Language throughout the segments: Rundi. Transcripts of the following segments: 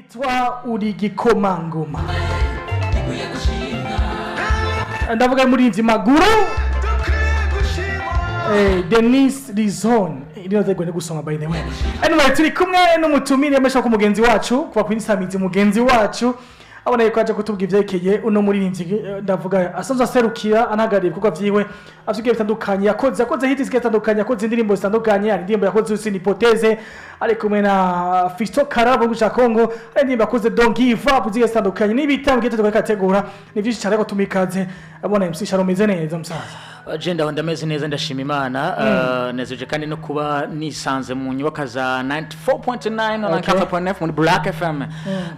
Yitwa Uri Gikomangoma. Ndavuga muririmbyi Maguru, Denis Lizon. Iriyo zegwe ni gusoma, by the way. Anyway, turi kumwe n'umutumire mesha ku mugenzi wacu kuva ku Insamizi, mugenzi wacu abona yuko aje kutubwira ivyerekeye uno muririmbyi, ndavuga asanzwe aserukira anahagarariye ibikorwa vyiwe afite bitandukanye yakoze hits zigiye zitandukanye, yakoze indirimbo zitandukanye. Hari indirimbo yakoze Usinipoteze ari kumwe na Fisto Karabo guca Congo, hari indirimbo yakoze Don't Give Up zigiye zitandukanye n'ibitambo bigiye bitandukanye kategura ni vyinshi cyane. Ariko tumikaze abona MC Sharo, meze neza musaza? Je ndaho, ndameze neza, ndashima Imana. Nezeje kandi no kuba nisanze mu nyubako za 94.9 na 94.9 muri Black FM.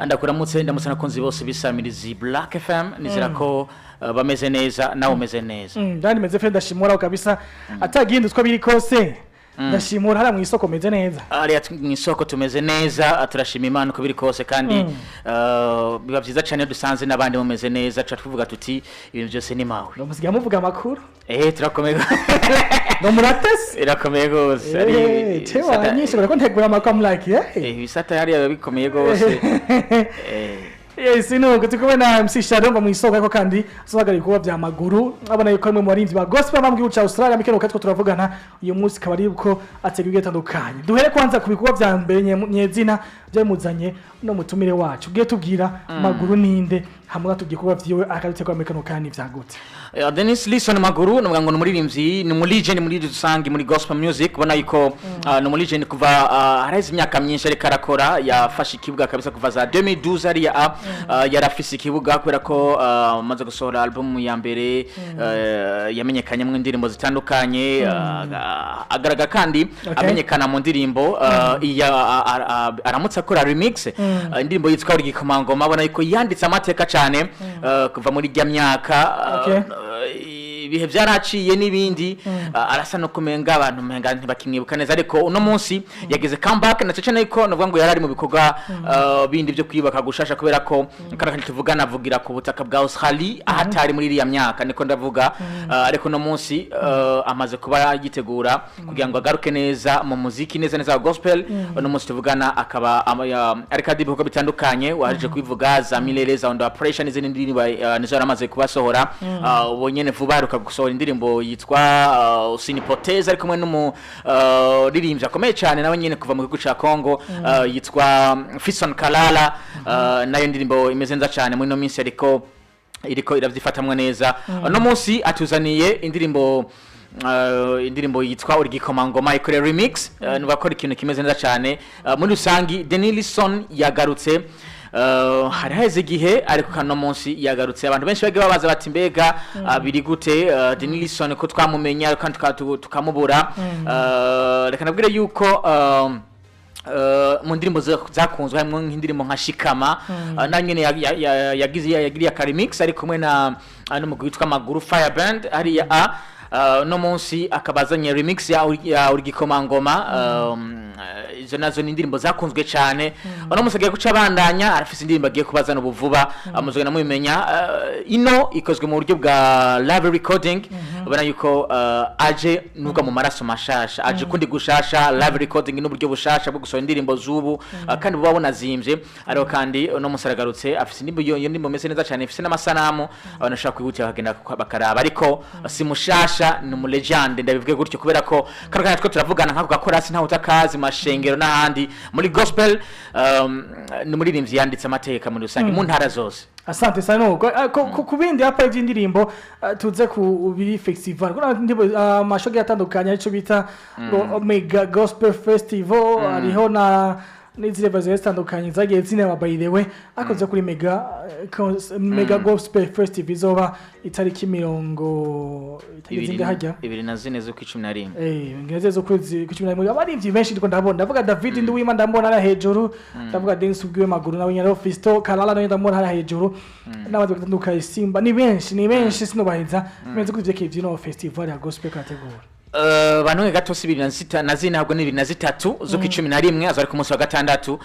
Ndakuramutse, ndamutse nakunzi bose bisamirizi Black FM. Nizera ko bameze neza, nawe umeze neza. Ndani meze fe, ndashimura kabisa, atagindutse biri kose ndashimura. Hariya mu isoko meze neza? Ariya mu isoko tumeze neza, turashima Imana uko biri kose. Kandi biba byiza cyane iyo dusanze n'abandi mumeze neza, tuca tuvuga tuti ibintu byose ni mawe. Musigaye muvuga amakuru. Turakomeye. Ngo muratese. Irakomeye rwose. Tewa nyinshi bariko ntegura amakuru, I'm like, yeah. Ibisata hariya biba bikomeye rwose. Yes, nuko turi kumwe na MC Sharon mu isoko, ariko kandi asobanuye ibikorwa vya Maguru. Abona yuko ari mu barinzi ba gospel bambwiye uca Australia mikino katwo turavugana uyu munsi, akaba ari uko ateguye bitandukanye. Duhere kwanza ku bikorwa vya mbere nyezina byamuzanye no mutumire wacu. Ugiye tubwira Maguru ninde, hamwe atubwiye ibikorwa vyiwe akadutegura muri kano kanya vyagutse. Dennis Lison Maguru nuvuga ngo ni umuririmbyi, ni umu legend muri rusange muri gospel music. Ubona yuko ni umu legend kuva haraheze imyaka myinshi ariko arakora. Yafashe ikibuga kabisa kuva za 2012 hariya, yarafise ikibuga kubera ko amaze gusohora album ya mbere, yamenyekanyemo indirimbo zitandukanye, agaragara kandi amenyekana mu ndirimbo iya aramutse akora remix, indirimbo yitwa Uri Gikomangoma. Abona yuko yanditse amateka cyane kuva muri rya myaka, ibihe byaraciye n'ibindi, arasa no kumenga abantu menga ntibakimwibuka neza, ariko uno munsi yagize comeback na cyane ko navuga ngo yari ari mu bikorwa bindi byo kwiyubaka gushasha, kubera ko kano kanya tuvugana avugira ku butaka bwa Australia ahatari muri iriya myaka niko ndavuga. Ariko uno munsi amaze kuba yitegura kugira ngo agaruke neza mu muziki, neza neza wa gospel. Uno munsi tuvugana akaba ariko adi ibikorwa bitandukanye waje kubivuga, za Milele, za Under Pressure n'izindi ndirimbo, nizo yaramaze kubasohora. Ubu nyene vuba aheruka gusohora indirimbo yitwa Usinipoteze ari kumwe n'umu ririmbyi akomeye cyane nawe nyene kuva mu gihugu ca Congo, yitwa Fison Kalala. Nayo ndirimbo imeze neza cyane muri ino minsi, ariko iriko iravyifatamwe neza. Uno munsi atuzaniye indirimbo yitwa Uri Gikomangoma ikorera remix, nubakora ikintu kimeze neza cyane. Muri rusangi Denilson yagarutse. Hari haheze igihe, ariko kano munsi yagarutse. Abantu benshi bagiye babaza bati mbega biri gute, Denilson ko twamumenya ariko kandi tukamubura? Reka nabwire yuko mu ndirimbo zakunzwe harimo nk'indirimbo nka Shikama, na nyene yagize yagiriye aka remix ari kumwe na n'umugwi witwa Maguru Fire Band hariya. A no munsi akaba azanye remix ya Uri Gikomangoma. Izo nazo ni indirimbo zakunzwe cyane. Uno munsi agiye guca abandanya, arafise indirimbo agiye kubazana ubu vuba, muzogenda mubimenya. Ino ikozwe mu buryo bwa live recording. Ubona yuko aje nubwo mu maraso mashasha, aje kundi gushasha live recording n'uburyo bushasha bwo gusohora indirimbo z'ubu, kandi buba bunazimvye. Ariko kandi uno munsi aragarutse afise indirimbo, iyo ndirimbo imeze neza cyane, ifise n'amasanamu abantu bashobora kwihutira bakagenda bakaraba. Ariko si mushasha, ni umu legend, ndabivuge gutyo, kubera ko kano kanya two turavugana nk'ako gakorasi ntawe utakazi mu mashengero n'ahandi muri gospel. Ni umuririmbyi yanditse amateka muri rusange mu ntara zose. Asante sana. Nuko ku bindi hapa iby'indirimbo, tuze ku biri festival. Kuna indirimbo, amashogi atandukanye arico bita ngo Mega Gospel Festival, hariho na n'izindi version zitandukanye zagiye zinaba. By the way, akoze kuri Mega Gospel Festival izoba itariki mirongo itariki zingahe hajya? 24 z'ukwa 11. Ngeze zo kwezi ku 11. Abarivyi benshi ndiko ndabona, ndavuga David Nduwima, ndamubona hariya hejuru, ndavuga Dennis Ubwiwe Maguru nawe nyine, Fisto Kalala nawe ndamubona hariya hejuru, n'abandi batandukanye, Simba, ni benshi, ni benshi, sinobaheza. Bimeze gute ivyo vyino festival ya gospel kategura? Bantu gato si 24 ntabwo ni 23 z'ukwa 11, azo ari ku munsi wa gatandatu.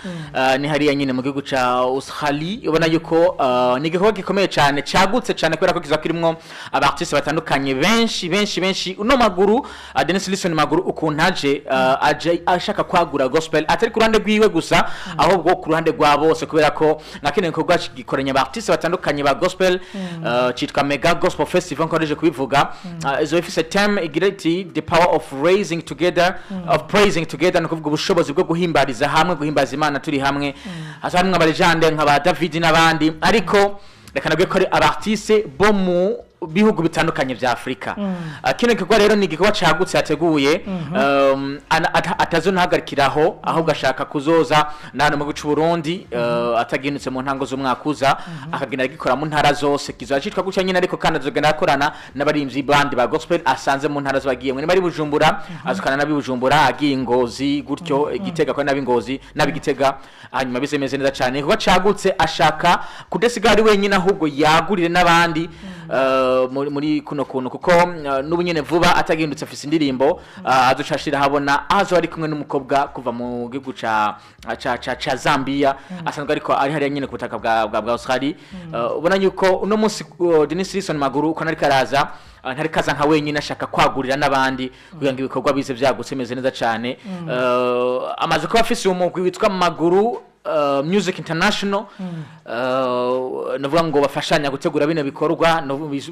Ni hariya nyine mu gihugu ca Australia. Ubona yuko ni igikorwa gikomeye cyane, cagutse cyane, kubera ko kiza kirimwo aba artiste batandukanye benshi benshi benshi. Uno Maguru, Dennis Lison Maguru, ukuntu aje ashaka kwagura gospel, atari ku ruhande rwiwe gusa, ahubwo ku ruhande rwa bose, kubera ko nka kino gikorwa gikoranye aba artiste batandukanye ba gospel, citwa Mega Gospel Festival nko naje kubivuga. Izo ifise theme igira iti "The power of raising together, of praising together", ni ukuvuga ubushobozi bwo guhimbariza hamwe, guhimbaza Imana turi hamwe. Hasa harimwo aba legend nka ba David n'abandi, ariko reka nabwiye ko ari aba artiste bo mu bihugu bitandukanye vya Afrika. Kino gikorwa rero ni igikorwa cagutse yateguye, atazonahagarikiraho, ahubwo ashaka kuzoza na hano mu gihugu c'u Burundi, atagindutse mu ntango z'umwaka uza, akagenda agikora mu ntara zose. Kizoba citwa gutya nyine, ariko kandi azogenda akorana n'abarimvyi bandi ba gospel asanze mu ntara z'abagiyemwo. Niba ari Bujumbura, azokana n'ab'i Bujumbura, agiye i Ngozi gutyo, Igitega ko n'ab'i Ngozi n'ab'i Gitega, hanyuma bizemeze neza cyane. Igikorwa cagutse, ashaka kudasigara ari wenyine, ahubwo yagurire n'abandi muri kuno kuntu, kuko n'ubu nyene vuba atagindutse afise indirimbo azoca ashira habona, azo ari kumwe n'umukobwa kuva mu gihugu ca Zambia, asanzwe ariko ari hariya nyene ku butaka bwa Australia. Ubona yuko uno munsi Dennis Wilson Maguru uko ariko araza, ntari kaza nka wenyine, ashaka kwagurira n'abandi kugira ngo ibikorwa bize byagutse bimeze neza cyane. Amaze kuba afise umugwi witwa Maguru Music International, navuga ngo bafashanya gutegura bino bikorwa.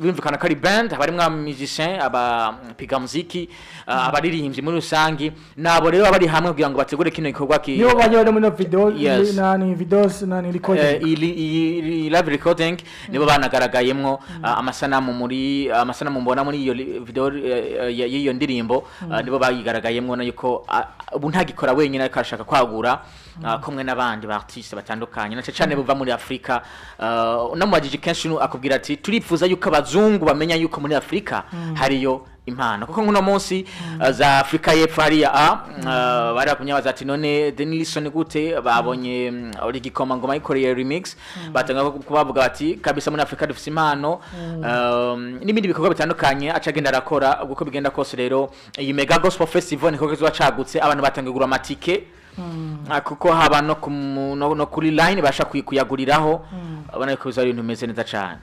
Bimvikana ko ari band, haba harimwo aba musicien, abapiga muziki, abaririmbyi muri rusangi. Nabo rero baba bari hamwe kugira ngo bategure kino gikorwa ki Nibo baje bari muri ino video? Yes. Nani videos, nani recording? Iyi live recording nibo banagaragayemwo. Amasanamu muri amasanamu mbona muri iyo video y'iyo ndirimbo, nibo bayigaragayemwo, na yuko ubu ntagikora wenyine, ariko arashaka kwagura kumwe n'abandi ba artiste batandukanye, na cyane buva muri Afrika. Unamubajije kenshi akubwira ati turifuza yuko abazungu bamenya yuko muri Afrika hariyo impano, kuko nk'uno munsi za Afrika y'Epfo hariya bari bakumye baza ati none Denilson gute babonye uri gikomangoma yikoreye remix, batanga kubavuga bati kabisa muri Afrika dufise impano, n'ibindi bikorwa bitandukanye aca agenda arakora. Uko bigenda kose rero, iyi Mega Gospel Festival niko kizoba cagutse. Abantu batangiye kugura amatike, kuko haba no kuri line basha kuyaguriraho. Ubona yuko bizaba ari ibintu bimeze neza cane.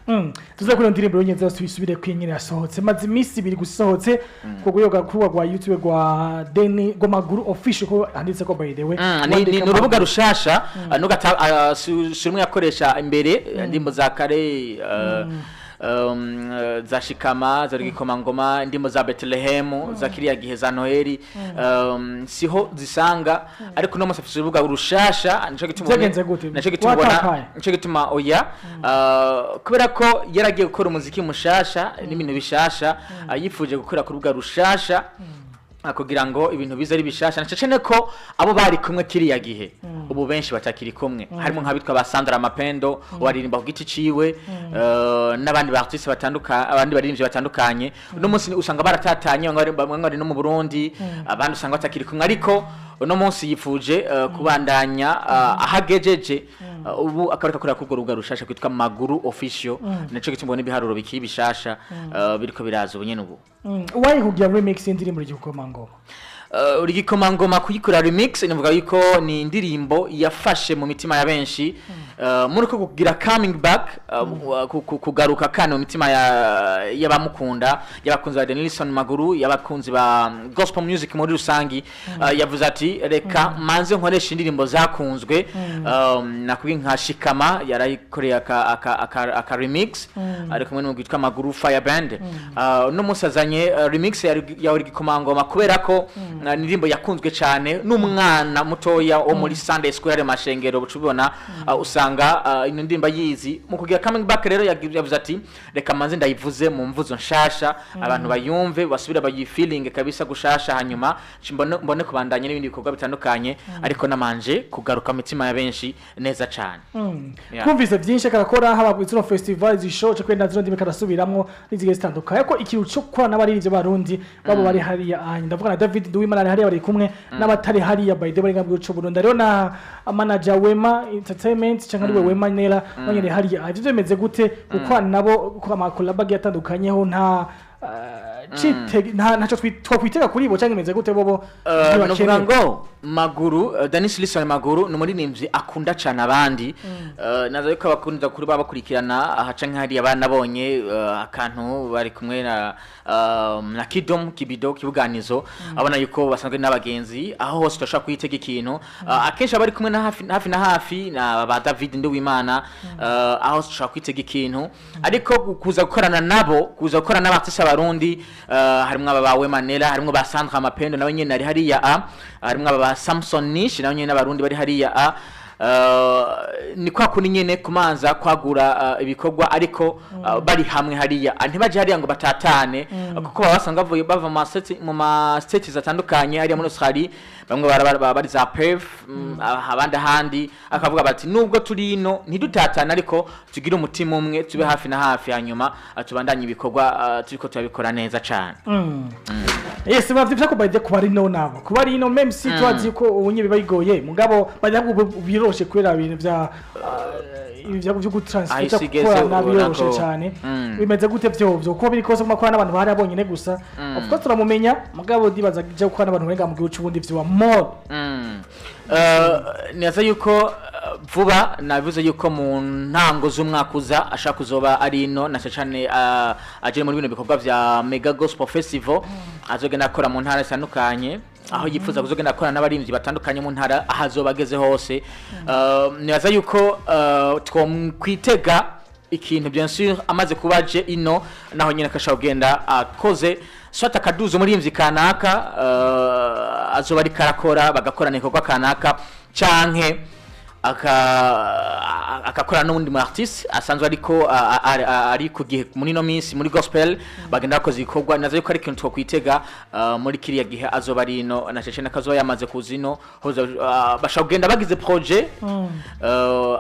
Tuze kuri iyo ndirimbo yonyine zose tubisubire ko nyine yasohotse, maze iminsi 2 gusa isohotse ku rwego rwa YouTube rwa Deni rw'Amaguru Official, ko handitse ko by the way Ni urubuga rushasha, nugata si rumwe yakoresha imbere, indirimbo za kare, za Shikama, za Gikomangoma, indirimbo za Bethlehem, za kiriya gihe za Noheli, siho zisanga, ariko no munsi afise urubuga rushasha. Nico gituma Vyagenze gute? Nico gituma ubona Watakaye? Nico gituma oya, kubera ko yaragiye gukora umuziki mushasha n'ibintu bishasha, yifuje gukora ku rubuga rushasha, kugira ngo ibintu bize ari bishasha, na cyane ko abo bari kumwe kiriya gihe ubu benshi batakiri kumwe, harimo nk'abitwa ba Sandra Mapendo waririmba ku giti ciwe, n'abandi ba artiste batandukanye, abandi baririmbyi batandukanye. Uno munsi usanga baratatanye, bamwe bari no mu Burundi, abandi usanga batakiri kumwe, ariko uno munsi yifuje kubandanya ahagejeje. Ubu akaba ariko akorera kuri urwo rubuga rushasha kwitwa Maguru Official. Nico gituma ubona ibiharuro bikiri bishasha, biriko biraza ubu nyene ubu. Wayihugira remix y'indirimbo Igikomangoma? Uri gikomangoma kuyikora remix, nivuga yuko ni indirimbo yafashe mu mitima ya benshi, muri ko kugira coming back, kugaruka kandi mu mitima y'abamukunda, y'abakunzi ba Denilson Maguru, y'abakunzi ba gospel music muri rusangi. Yavuze ati reka manze nkoresha indirimbo zakunzwe, nakubwiye nka Shikama yarayikoreye aka remix ari kumwe n'umugwi witwa Maguru Fire Band. Uno munsi azanye remix ya Uri Gikomangoma, kubera ko ni indirimbo yakunzwe cyane n'umwana mutoya wo muri Sunday School, ari mashengero bucubona, usanga ino ndirimbo yizi. Mu kugira coming back rero yavuze ati reka manze ndayivuze mu mvuzo nshasha, abantu bayumve, basubire bayi feeling kabisa gushasha, hanyuma mbone kubandanya n'ibindi bikorwa bitandukanye, ariko namanje kugaruka mu mitima ya benshi neza cyane. Yeah. Twumvise byinshi karakora, haba zino festival zishoje kwenda zino ndimi karasubiramwo n'izigiye zitandukanye, ariko ikintu cyo gukora n'abaririmbyi b'Abarundi babo bari hariya anye, ndavuga na David Duwimana ari hariya, bari kumwe n'abatari hariya by the way ngabwo cyo Burundi, rero na manager Wema Entertainment cyangwa ari we Wema Nera banyere hariya. Ivyo bimeze gute gukorana nabo, ko ama collab agiye atandukanyeho nta Ntacyo twakwitega kuri bo cyangwa imeze gute bobo? Novuga Ntibakenewe. ngo Maguru, Danis Lison Maguru ni umuririmbyi akunda cyane abandi. Naza yuko abakunda kuri babakurikirana aha canke hariya banabonye akantu bari kumwe na Kidom Kibido Kibuganizo, abona yuko basanzwe n'abagenzi, aho hose turashobora kuyitega ikintu. Akenshi abari kumwe na hafi hafi na hafi na ba David Nduwimana, aho dushobora kwitega ikintu, ariko kuza gukorana nabo, kuza gukorana n'abartiste abarundi, harimwo aba ba Wemanera, harimwo ba Sandra Mapendo nawe nyene ari hariya, a harimwo aba ba Samson Nish nawe nyene n'abarundi bari hariya, a ni kwa kundi nyene kumanza kwagura ibikorwa, ariko bari hamwe hariya. Ntibaje hariya ngo batatane, kuko baba basanga bavuye bava mu ma states atandukanye hariya muri Australia, bamwe bari za Perth, abandi ahandi, akavuga bati nubwo turi ino ntidutatane, ariko tugire umutima umwe, tube hafi na hafi, hanyuma tubandanye ibikorwa, turiko turabikora neza cane. Yes, bavye ko bajya kuba ari no nabo kuba ari ino, même si twazi ko ubunye biba bigoye, mugabo bajya biroshe kubera ibintu vya ibi byo gutransfer Aho isi igeze gukorana ubona biroroshe cyane. Bimeze gute vyovyo kuko biri kose kumakora n'abantu bahari abonyene gusa? Of course turamumenya, mugabo ndibaza je gukora n'abantu barenga mu gihugu c'ubundi vyoba more. Nibaza yuko vuba nabivuze yuko mu ntango z'umwaka uza ashaka kuzoba ari ino, na cyane cyane aje muri bino bikorwa vya Mega Gospel Festival azogenda akora mu ntara zitandukanye, aho yifuza kuzogenda akora n'abarimvyi batandukanye mu ntara aho azoba ageze hose. Nibaza yuko twokwitega ikintu, bien sûr, amaze kuba aje ino, naho nyine akashobora kugenda akoze soit akaduza umuririmvyi kanaka, azoba ariko arakora, bagakorana ibikorwa kanaka, canke akakora n'uwundi mu artiste asanzwe ariko ari ku gihe muri ino minsi muri gospel, bagenda bakoze ibikorwa. Nazo yuko ari ikintu twokwitega muri kiriya gihe azoba ari ino, na cece nakazoba yamaze kuza ino hoza, bashobora kugenda bagize projet.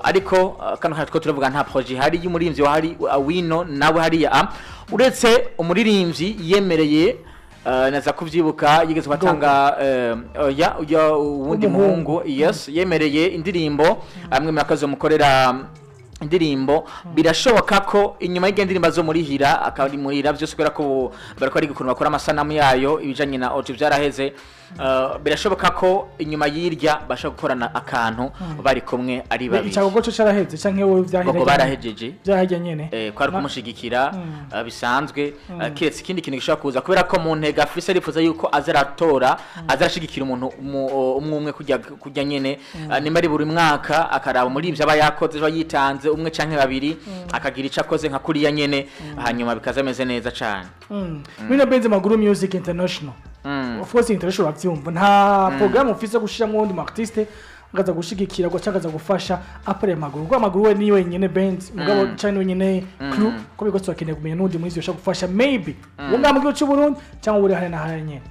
Ariko kano kanya two turavuga nta projet ihari y'umuririmbyi wahari wino nawe hariya, uretse umuririmbyi yemereye, naza kuvyibuka yigeze batanga ya uwundi W'umuhungu. muhungu, yes, yemereye indirimbo amwe murakazo mukorera indirimbo. Birashoboka ko inyuma y'igenda indirimbo azomurihira, akabimurihira byose, kubera ko ubu bariko bariga ukuntu bakora amasanamu yayo, ibijanye na audio byaraheze. Birashoboka ko inyuma y'irya bashobora gukorana akantu bari kumwe ari babiri. Icagogo co caraheze canke wowe vyahera? Boko barahejeje. Vyahera nyene. Kwari kumushigikira bisanzwe, kiretse ikindi kintu gishobora kuza, kubera ko mu ntego afise arifuza yuko aza aratora, aza arashigikira umuntu umwe umwe kujya nyene. Nimba ari buri mwaka akaraba muri ivyo aba yakoze, aba yitanze umwe canke babiri, akagira ico akoze nka kuriya nyene, hanyuma bikaza ameze neza cane. Muri Benz Maguru Music International, of course international uravyumva, nta programme ufise yo gushiramwo uwundi mu artiste ngaza gushigikira ngo cyangwa gufasha apare Maguru, kuko Maguru we ni wenyene band, mugabo cyane wenyene crew, ko bigose bakeneye kumenya n'undi muri ushobora gufasha, maybe uwo ngaha mu gihugu cy'u Burundi cyangwa uri hariya na hariya nyene.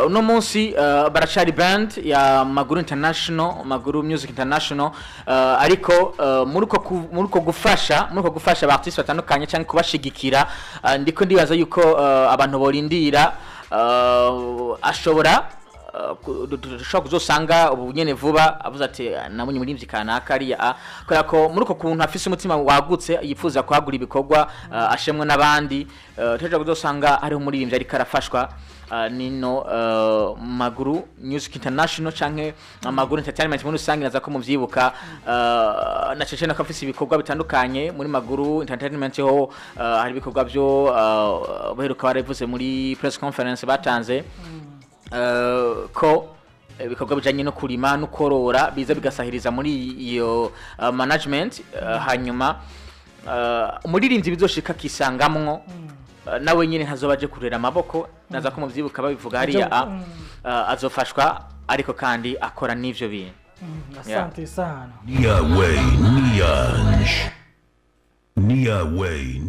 Uno munsi baracari band ya Maguru International, Maguru Music International, ariko muri uko gufasha aba artiste batandukanye cyangwa kubashigikira, ndiko ndibaza yuko abantu borindira, ashobora dushobora kuzosanga ubu nyene vuba avuze ati nabonye umuririmbyi kanaka ariya, kubera ko muri uko kuntu afise umutima wagutse, yifuza kwagura ibikorwa, ashemwe n'abandi, tuja kuzosanga hariho umuririmbyi ariko arafashwa nino Maguru Music International canke Maguru Entertainment muri rusange. Naza ko muvyibuka, na cece nako afise ibikorwa bitandukanye muri Maguru Entertainment, ho hari ibikorwa byo baheruka barabivuze muri press conference batanze, ko ibikorwa bijanye no kurima no korora biza bigasahiriza muri iyo management, hanyuma umuririmbyi bizoshika akisangamwo, nawe nyine ntazoba aje kurera amaboko, naza ko muvyibuka babivuga hariya, azofashwa ariko kandi akora n'ivyo bintu. Asante sana. Nia Way Nianj. Nia Way.